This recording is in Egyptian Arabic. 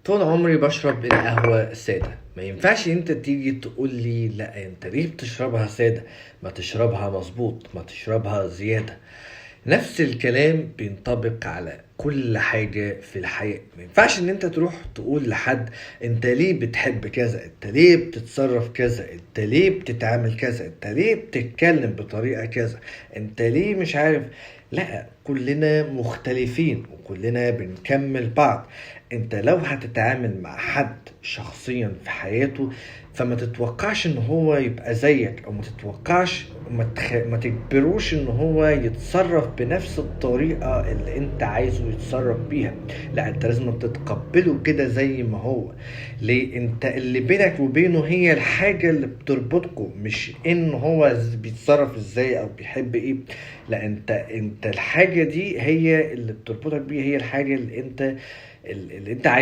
طول عمري بشرب القهوة سادة، ما ينفعش انت تيجي تقول لي لا انت ليه بتشربها سادة، ما تشربها مظبوط، ما تشربها زيادة. نفس الكلام بينطبق على كل حاجة في الحياة. ما ينفعش ان انت تروح تقول لحد انت ليه بتحب كذا، انت ليه بتتصرف كذا، انت ليه بتتعامل كذا، انت ليه بتتكلم بطريقة كذا، انت ليه مش عارف. لا، كلنا مختلفين وكلنا بنكمل بعض. انت لو هتتعامل مع حد شخصيا في حياته فما تتوقعش ان هو يبقى زيك، او ما تتوقعش ما تجبروش ان هو يتصرف بنفس الطريقة اللي انت عايزه يتصرف بيها. لا، انت لازم تتقبله كده زي ما هو. ليه؟ انت اللي بينك وبينه هي الحاجة اللي بتربطكم، مش ان هو بيتصرف ازاي او بيحب ايه. لا، انت الحاجة دي هي اللي بتربطك بيه، هي الحاجة اللي انت عايزها.